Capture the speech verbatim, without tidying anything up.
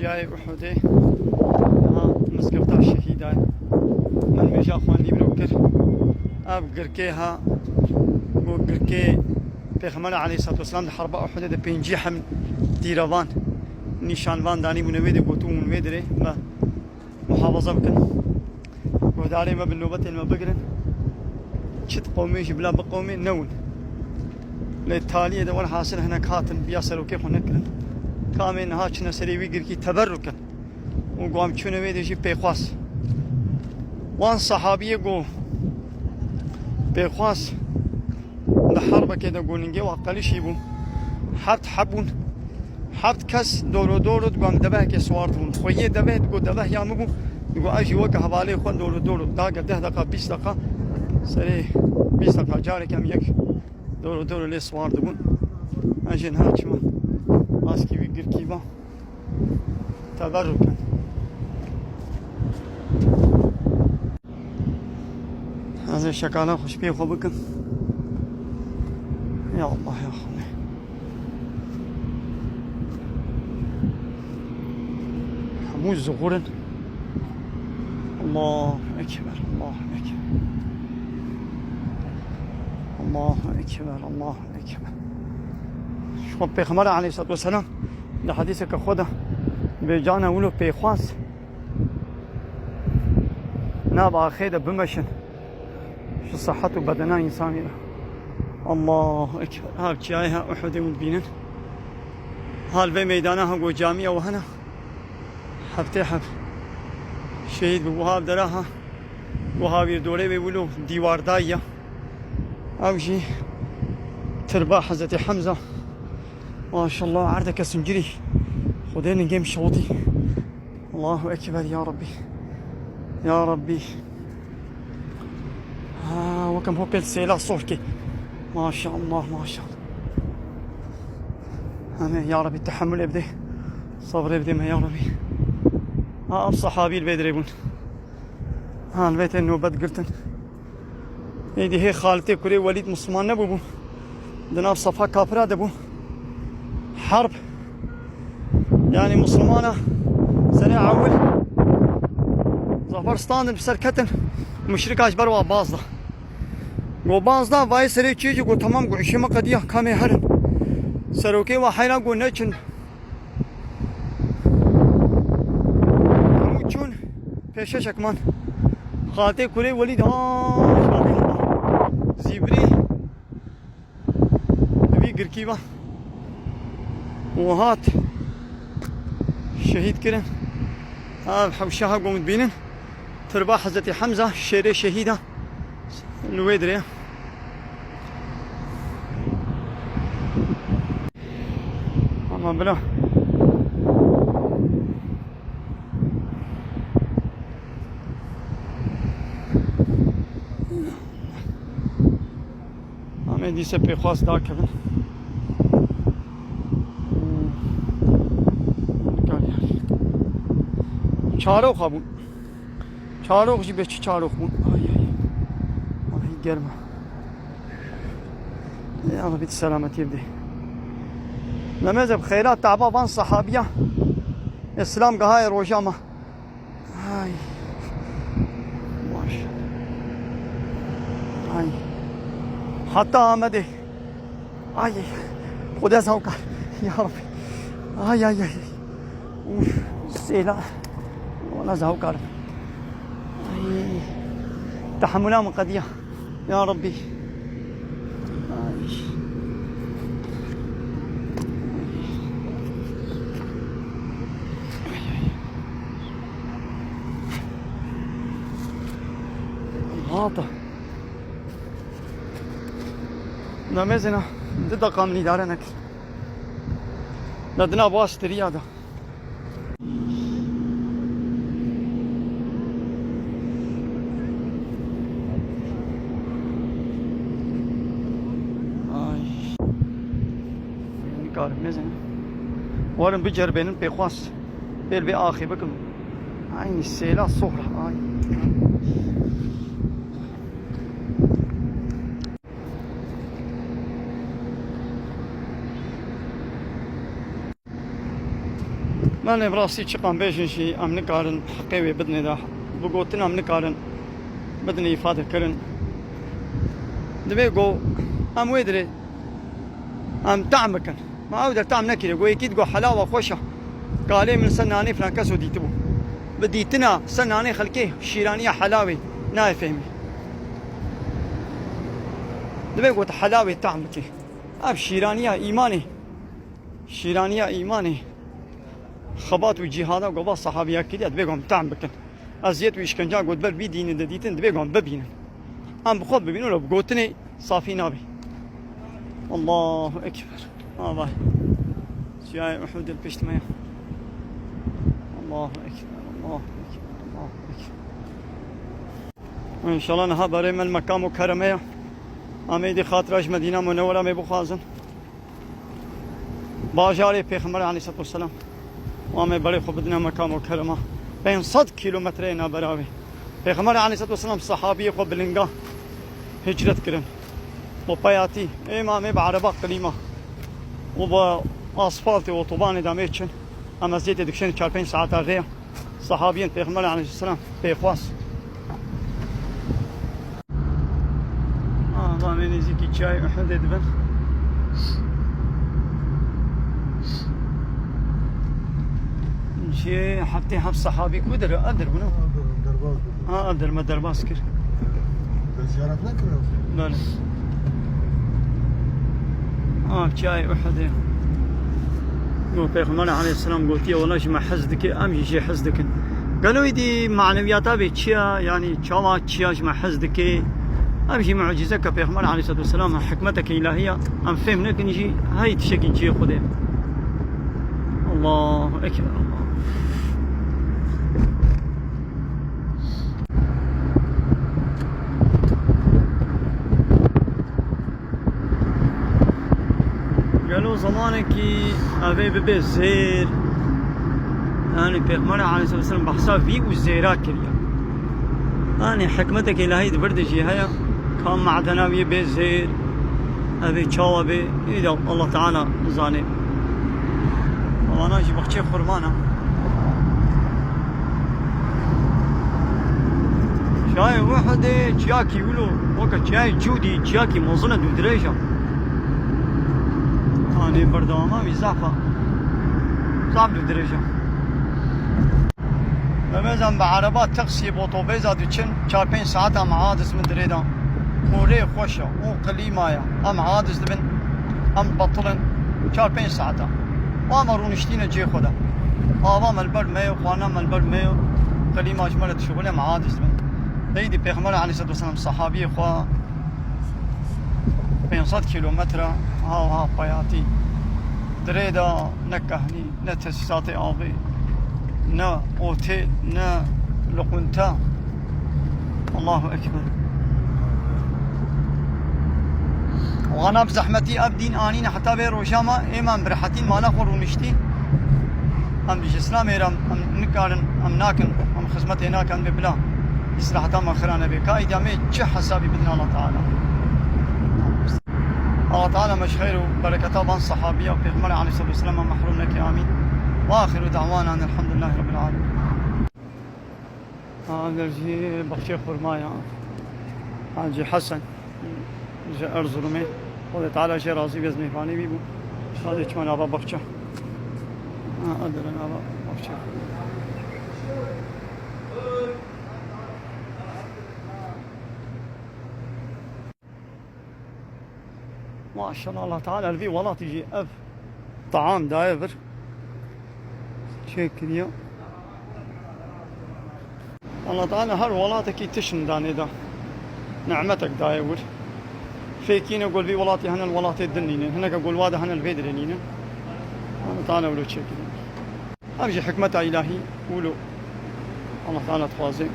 Ciyayê Uhudê, ha, mizgefta şehîda ye. Min mêja xwendî biro kir. Ev girkê ha, ku girkê Pêxember aleyhissalatu vesselam di herba Uhudê de pêncî hem tîrevan, nîşanvan danîbûne wê de, gotibûn wê dirê me muhafaza bikin. Guhdarê me bi nobetên me bigirin. Çi qewmê jî bila biqewmê newin. Lê taliyê de welhasil hinek hatin, biya serokê xwe nekirin. Ka em ê niha çine serê wî girkî teberruk in. Û ku em çûne wê de jî pêxwas. Wan sehabiyê ku pêxwas di herbekê de ku ningê wa qelişî bû, heft heb bûn. Heft kes doro doro digo em devehekê siwar dibûn. Xweyê deveh digo deveh ya min bû. Digo ez jî weke hevalê xwe doro doro. Dage deh deqa, bîst deqa. Serê bîst deqa carek em yek doro doro lê siwar dibûn. Ez jî niha çima askî wî girkî va. Teberruk in. Ez ê şekala xwe ji pê xwe bikim. Ya Allah, ya Xwedê. Hemû zuxur in. Allahu Ekber, Allahu Ekber. Allahu Ekber, Allahu Ekber. Ji xwe Pêxember aleyhissalatu vesselam di hedîseke xwe de bê cana wilo pêxwas. Nav axê de bimeşin. Ji sihet û bedena însanî re. Allahu Ekber. Ha çiyayê ha Uhudê hûn dibînin. Ha li vê meydana ha go camiya we hene. Heftê heb şehîd bû. Wiha ev dera ha. Wiha wî dorê wê wilo dîwardayî ya. Ew jî tirba Hezretî Hemza. Maşallah, erdeke sincirî. Xwedê ningê min şewitî. Allahu Ekber ya Rabbî. Ya Rabbî. Ha, wekem ho pêl sêla sorkê. Maşallah, maşallah. Heme ya Rabbî, tehemulê bidê. Sabrê bidê me ya Rabbî. Ha, ev sehabî li vê dirê bûn. Ha, li vê tê nobet girtin. Êdî hê Xalitê kurê Welîd Misliman nebûbû. Di nav sefa kafira de bû. Herb. Yanî Mislimana serê ewil zafar standin bi ser ketin. Muşrika ji ber wa baz da. Go baz da, vayê serê çê jî go temam, go îşê me qediya, kamê herin. Serokê wa heyra go neçin. Hemû çûn pêşeşek man. Xaltê kurê Welîd ha, zîbirî. Di vî girkî ve û hat şehîd kirin. Ev hewşa ha gom dibînin. Tirba Hezretî Hemza, şêrê şehîda. Li wê dirê. Ama bila. Em ê dîse pêxwas dakevin. Çaroxa bûn. Çarox jî bê çi çarox bûn. Ay, ay. Ay, germ e. Ya Rabbi, tu selametiyê bidê. Nemêze bi xeyra taba van sahabiya. Îslam gihaye roja me. Ay. Baş. Ay. Heta Amedê. Ay. Xuda zawkar. Ya Rabbi. Ay, ay, ay. Uf. Sêla. Wala zawkar. Ay. Tehemula min qediya. Ya Rabbi. Ay. Hata. Namêzê na, di deqa min îdare nekir. Na dina baş tiriya da. Ay. Nikarim, ne zene. Warin biceribênin pêxwas. Pêl vê axê bikim. Aynî sêla sohra. Ay. Belê, bi rastî çiqan bêjin jî em nikarin heqê wê bidinê de. Bi gotin em nikarin bidinê îfade kirin. Divê ku em wê dirê em tehm bikin. Ma ew der tehm nekiriye. Ku yekî digo helawa xweş e. Kalê min ser nanê filan keso dîtibû. Bi dîtina ser nanê xelkê şîraniya helawê nayê fehmî. Divê ku tu helawê tehm bikî. Ev şîraniya îmanê. Şîraniya îmanê. Xebat û cîhada ku va sehabiya kiriye, divê ku em tehm bikin. Eziyet û îşkenca ku di ber vî dînê de dîtin, divê ku em bibînin. Em bi xwe bibînin, wilo bi gotinê safî nabî. Allahu Ekber. Ha vay. Çiyayê Uhudê li pişt me ye. Allahu Ekber, Allahu Ekber, Allahu Ekber. Înşallah niha berê me li Mekam û Kereme ye. Em êdî xatira ji Medîna Munewwera me bixwazin. Bajarê Pêxember aleyhissalatu vesselam. Û em ê berê xwe bidine Mekam û Kerema. Pênc sed kîlometre ye navbera wê. Pêxember aleyhissalatu vesselam sehabiyê xwe bi linga hicret kirin. Û peyatî, êma em ê bi ereba qilîma û bi asfaltê û otobanê de em ê çin. Em eziyetê dikişên çar pênc saeta rê ye. Sehabiyên Pêxember aleyhisselam pêxwas. Ah, va me nêzîkî çiyayê Uhudê dibin. Cihê heftê heft sehabî ku dir, ev dir bûne? Derbaz bû. Ha, ev dir me derbas kir. Te ziyaret nekiriyor? Belê. Ah, çiyayê Uhudê. Ku Pêxember aleyhisselam gotiye, wela ji me hez dike, em jî jê hez dikin. Gelo êdî maneviyata vê çi ya, yanî çawa çi ya ji me hez dike? Ev jî mucîzeke Pêxember aleyhissalatu vesselam, hikmeteke îlahî ya. Em fêm nekin jî, hey tiştekî cihê Xwedê. Allahu Ekber, Allah. Gelo zemanekî ev ê bibe zêr? Yanî Pêxember aleyhissalatu vesselam behsa vî û zêra kiriye. Yanî hikmetek îlahî di vir de jî heye. Ka madena wî bê zêr, ev ê çawa bê, ê de Allah Teala dizane. Vana jî baxçê xurman e. Çiyayê Uhudê çiyakî wilo, weke çiyayê Cûdî, çiyakî mezin e, dûdirêj e. Anê berdewama wî zaf e. Zaf dûdirêj e. Memêzan bi ereba, taksiyê, bi otobêza diçin, çar pênc saeta em aciz bin dirê de. Û rê xweş e, û qilîma ye. Em aciz dibin, em betil in, çar pênc saeta. Û em rûniştîne cihê xwe de. Ava me li ber me ye, xwana me li ber me ye, qilîma ji me re dişuxile, em aciz dibin. Êdî Pêxember aleyhissalatu vesselam sehabiyê xwe pênc sed kîlometre ha ha peyatî. Dirê de ne kehnî, ne tesîsatê avê, ne otel, ne loqunte. Allahu Ekber. Wana bi zehmetî ev dîn anîne heta vê roja me, êman bi rehetî mala xwe rûniştî. Em ji Îslamê re em nikarin, em nakin, em xizmetê nakin, em bê bila îstiraheta me xira nebe. Ka îdî em ê çi hesabî bidin Allah Teala? Allah Teala me ji xeyr û bereketa van sehabiya Pêxember aleyhissalatu vesselam me mehrûm neke, amîn. Ve axiru da'wana elhamdulillahi rabbil alemin. Ha, ev jî baxçê xurma ya Hacî Hesen ji Erzurumê. Xwedê Teala jê razî be, ez mêvanê wî bûm. Şadê çima nava baxçe. Ha, ev dire nava baxçê xurma. Maşallah, Allah Teala li vî welatî jî ev taam daye vir. Çêkiriye. Allah Teala her welatekî tişt danê da. Nimetek daye wir. Fêkî ne gol vî welatî hene li welatê din nîne. Hineke gol wa de hene li vê dirê nîne. Allah Teala wilo çêkiriye. Ev jî hikmeta îlahî wilo. Allah Teala dixwaze.